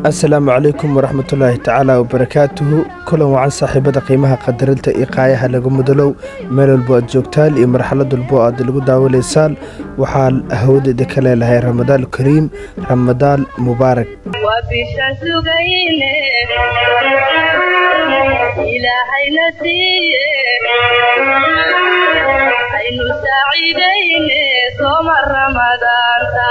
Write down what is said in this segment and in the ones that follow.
Asalaamu calaykum waraxmatullaahi tacaala wabarakaatuhu. Kulan wacan, saaxiibada qiimaha, qadarinta iyo qaayaha lagu mudalow, meel walbo aad joogtaan iyo marxalad walbo aad lagu daawanaysaan, waxaan hawada idinka leelahay Ramadaan kariim, Ramadaan mubaarak. Waa bishaan sugayne, Ilaahayna siiye, aynu saaciidayne sooma Ramadaanta.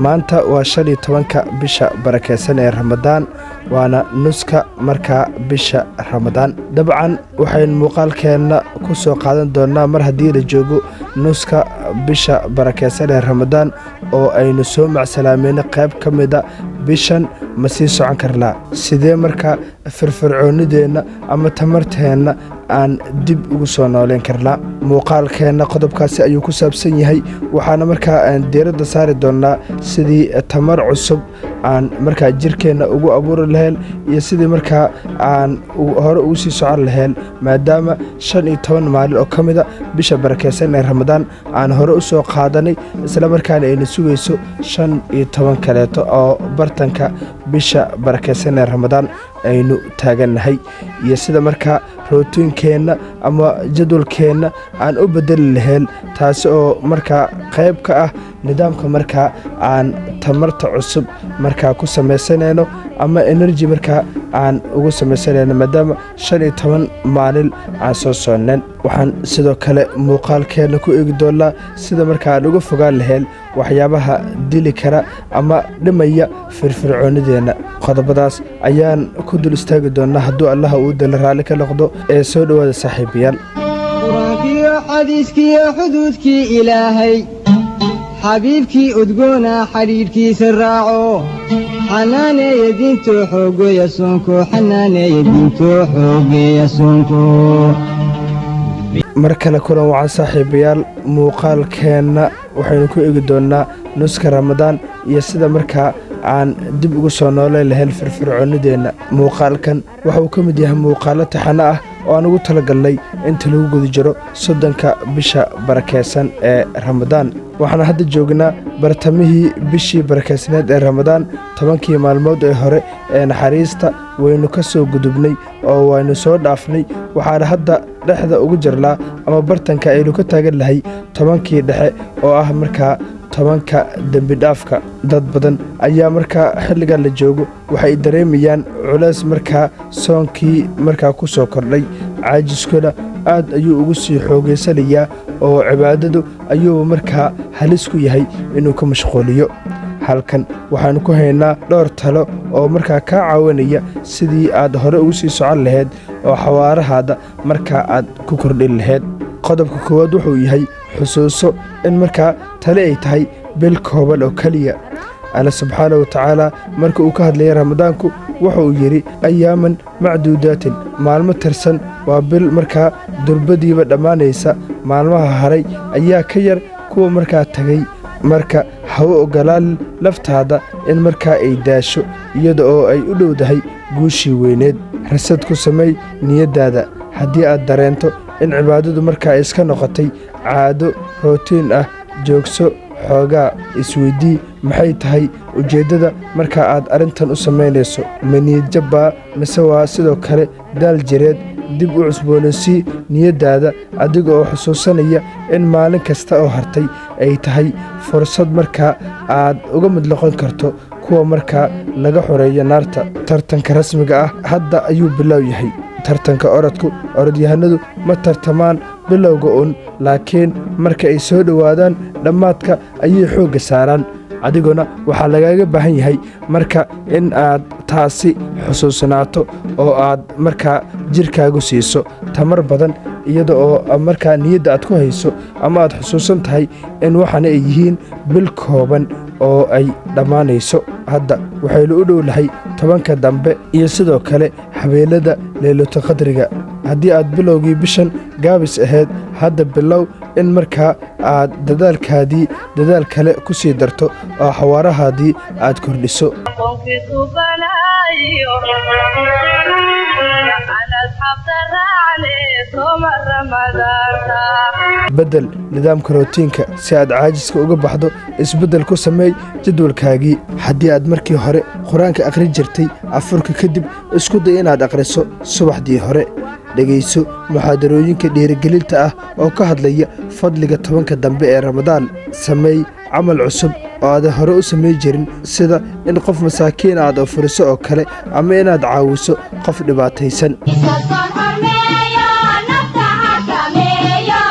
Maanta waa 15-ka bisha barakeysan ee Ramadaan, waana nuska markaa bisha Ramadaan. Dabcan waxaynu muuqaalkeenna ku soo qaadan doonnaa, mar haddii la joogo nuska bisha barakeysan ee Ramadaan oo aynu soo macsalaamayno qayb ka mida bishan, ma sii socon karnaa? Sidee markaa firfircoonideenna ama tamarteenna aan dib ugu soo nooleyn karnaa? Muuqaalkeenna qodobkaasi ayuu ku saabsan yahay, waxaana markaa aan diiradda saari doonnaa sidii tamar cusub aan markaa jirkeenna ugu abuuri lahayn iyo sidii markaa aan hore ugu sii socon lahayn, maadaama 15 maalin oo ka mida bisha barakeysan ee Ramadaan aan hore u soo qaadanay, isla markaana ayna sugayso 15 kaleeto oo bartanka bisha barakeysan ee Ramadaan aynu taagannahay, iyo sida markaa routinekeenna ama jadwalkeenna aan u bedeli lahayn, taasi oo markaa qayb ka ah nidaamka markaa aan tamarta cusub markaa ku samaysanayno ama energy markaa aan ugu samaysanayno, maadaama 15 maalin aan soo soonneen. Waxaan sidoo kale muuqaalkeenna ku eegi doonnaa sida markaa aan uga fogaan lahayn waxyaabaha dili kara ama dhimaya firfircoonideenna. Qodobadaas ayaan ku dul istaagi doonnaa hadduu Allaha uu dala raalli ka noqdo. Ee soo dhowaada, saaxiibayaal. Qur-aankiyo xadiiskiyo xuduudkii Ilaahay, xabiibkii udgoona xidhiidhkiisa raaco, xanaaneeya diinto, xoogeeya soonko, xanaaneeya diinto, xoogeeya soonko. Mar kale kulan wacan, saaxiibayaal. Muuqaalkeenna waxaynu ku eegi doonnaa nuska Ramadaan iyo sida markaa aan dib ugu soo nooleyn lahayn firfircoonideenna. Muuqaalkan waxa uu ka mid yahay muuqaallo taxano ah oo aan ugu talagalnay inta lagu guda jiro 30-ka bisha barakeysan ee Ramadaan. Waxaan hadda joognaa bartamihii bishii barakeysneed ee Ramadaan. 10-kii maalmood ee hore ee naxariista waynu ka soo gudubnay oo waynu soo dhaafnay. Waxaana hadda dhexda ugu jirnaa ama bartanka aynu ka taagan lahay 10-kii dhexe oo ah markaa 10-ka dembidhaafka. Dad badan ayaa markaa xilligan la joogo waxay dareemayaan culays markaa soonkii markaa ku soo kordhay. Caajiskuna aad ayuu ugu sii xoogaysanayaa oo cibaadadu ayuuba markaa halis ku yahay inuu ka mashquuliyo. Halkan waxaannu ku haynaa dhowr talo oo markaa kaa caawinaya sidii aad hore ugu sii socon lahayd oo xawaarahaada markaa aad ku kordhin lahayd. Qodobka koowaad wuxuu yahay: xusuuso in markaa tali ay tahay bil kooban oo keliya. Alle subxaana wa tacaala marka uu ka hadlayay Ramadaanku wuxuu yidhi: "أياما معدودات", maalmo tirsan. Waa bil markaa durbadiiba dhammaanaysa. Maalmaha haray ayaa ka yar kuwa markaa tegay. Marka ha u ogolaan laftaada in markaa ay daasho iyada oo ay u dhowdahay guushii weyneed. Reset ku samey niyaddaada. Haddii aad dareento in cibaadadu markaa iska noqotay caado routine ah, joogso xoogaa. Isweydii: maxay tahay ujeeddada marka aad arrintan u samaynayso? Ma niyadjabbaa mise waa sidoo kale daal jireed? Dib u cusboonaysii niyaddaada adiga oo xusuusanaya in maalin kasta oo hartay ay tahay fursad markaa aad uga mid noqon karto kuwa markaa laga xoreeyo naarta. Tartanka rasmiga ah hadda ayuu bilow yahay. Tartanka orodku, orodyahanadu ma tartamaan bilowga un, laakiin marka ay soo dhowaadaan dhammaadka ayay xoogga saaraan. Adiguna waxaa lagaaga baahan yahay marka in aad taasi xusuusnaato oo aad markaa jirkaagu siiso tamar badan, iyada oo markaa niyadda aad ku hayso ama aad xusuusan tahay in waxaana ay yihiin bil kooban oo ay dhammaanayso. Hadda waxaynu u dhownahay 10-ka dambe iyo sidoo kale habeenada Leylatulqadriga. Haddii aad bilowgii bishan gaabis ahayd, hadda bilow in markaa aad dadaalkaadii dadaal kale ku sii darto oo xawaarahaadii aad kordhiso. Qoonkiisu banaayo ana. Asxaabta raacne sooma Ramadaanta. Beddel nidaamka rootiinka si aad caajiska uga baxdo. Isbeddel ku sameey jadwalkaagii. Haddii aad markii hore Qur-aanka akhrin jirtay afurka kadib, isku day inaad akhriso subaxdii hore. Dhegayso muxaadarooyinka dhiirigelinta ah oo ka hadlaya fadliga 10-ka dambe ee Ramadaan. Sameey camal cusub oo aadan hore u samay jirin, sida in qof masaakiin aad afuriso oo kale ama inaad caawiso qof dhibaataysan. Soon xurmeeyo, nafta xakameeyo,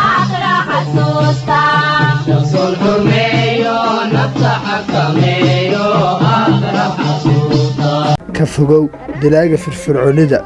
aakhira xasuusta. Soon xurmeeyo, nafta xakameeyo, aakhira xasuusta. Ka fogow dilaaga firfircoonida.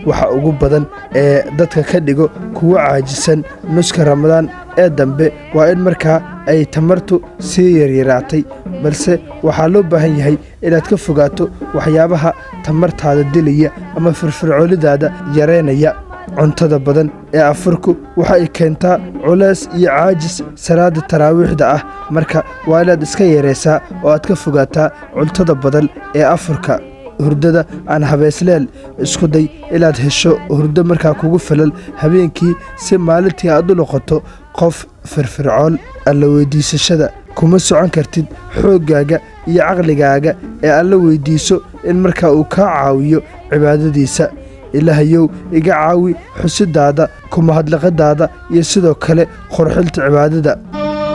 Waxa ugu badan ee dadka ka dhigo kuwo caajisan nuska Ramadaan ee dambe waa in markaa ay tamartu sii yaryaraatay, balse waxaa loo baahan yahay inaad ka fogaato waxyaabaha tamartaada dilaya ama firfircoonidaada yareynaya. Cuntada badan ee afurku waxa ay keentaa culays iyo caajis salaada taraawiixda ah. Marka waa inaad iska yaraysaa oo aad ka fogaataa cuntada badan ee afurka. Hurdada aan habeesleel. Isku day inaad hesho hurdo markaa kugu filan habeenkii si maalintii aad u noqoto qof firfircoon. Alla weydiisashada. Kuma socon kartid xooggaaga iyo caqligaaga ee Alla weydiiso in markaa uu kaa caawiyo cibaadadiisa. Ilaahayow, iga caawi xusidaada, kumahadnaqadaada iyo sidoo kale qurxinta cibaadada.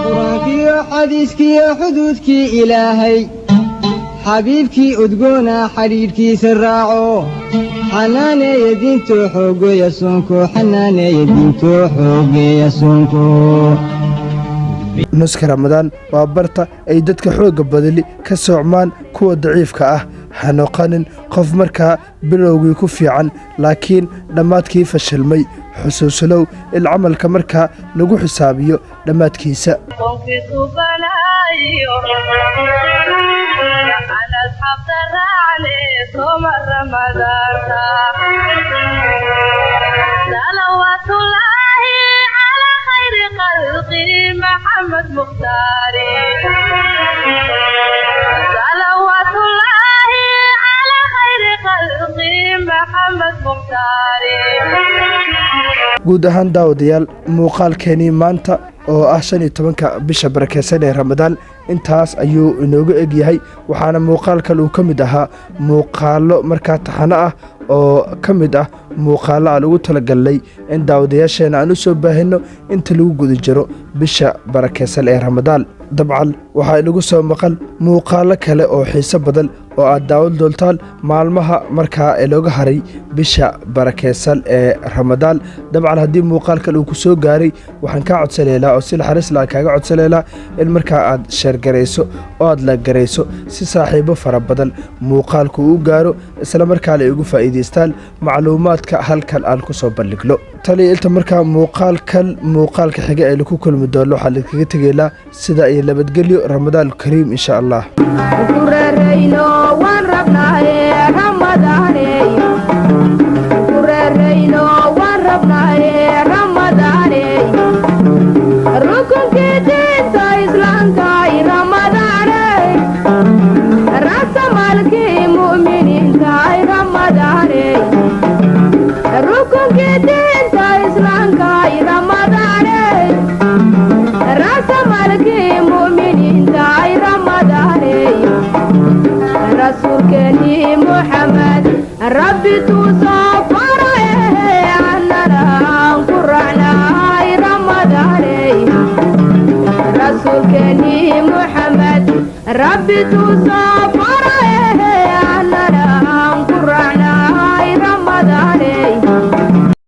Qur-aankiyo xadiiskiyo xuduudkii Ilaahay, xabiibkii udgoona xidhiidhkiisa raaco, xanaaneeya diinto, xoogeeya soonko, xanaaneeya diinto, xoogeeya soonko. Nuska Ramadaan waa barta ay dadka xoogga badani ka soocmaan kuwa daciifka ah. Ha noqonin qof markaa bilowgii ku fiican laakiin dhammaadkii fashilmay. Xusuuslow in camalka markaa lagu xisaabiyo dhammaadkiisa. Qoonkiisu banaayo aan asxaabta raacne sooma Ramadaanta. Salawaatullaahi calaa khayri khalqi Maxamed Mukhtaari. Salawaatullaahi calaa khayri khalqi Maxamed Mukhtaari. Guud ahaan, daawadayaal, muuqaalkeenii maanta oo ah 15-ka bisha barakeysan ee Ramadaan intaas ayuu inoogu egyahay. Waxaana muuqaalkan uu ka mid ahaa muuqaallo markaa taxano ah oo ka mid ah muuqaallo aan ugu talagalnay in daawadayaasheena aan u soo baahinno inta lagu guda jiro bisha barakeysan ee Ramadaan. Dabcan, waxaa inagu soo maqan muuqaallo kale oo xiiso badan oo aad daawan doontaan maalmaha markaa ee looga haray bisha barakeysan ee Ramadaan. Dabcan, haddii muuqaalkan uu ku soo gaaray, waxaan kaa codsanaynaa oo si naxariis la kaaga codsanaynaa in markaa aad share garayso oo aad like garayso si saaxiibo fara badan muuqaalku uu gaaro, isla markaana ay ugu faa'iidaystaan macluumaadka halkan aan ku soo bandhigno. Taliya inta markaa muuqaalkan muuqaalka xiga aynu ku kulmi doono, waxaan idinkaga tegaynaa sida iyo nabadgelyo. Ramadaan kariim, insha Allah. Kureerayno waan rabnaaye Ramadaaney, kureerayno waan rabnaaye Ramadaaney, rukunkii diinta Islaamkay Ramadaaney, rasamaalkii mu'miniintaay Ramadaaney, rukunkii diinta Islaamkay Ramadaaney, rasamaalkii mu'miniintaay Ramadaaney, rasuulkeenii Muxamed Rabbi tuu soo faray annana aan ku raacnay Ramadaaney, rasuulkeenii Muxamed Rabbi tuu soo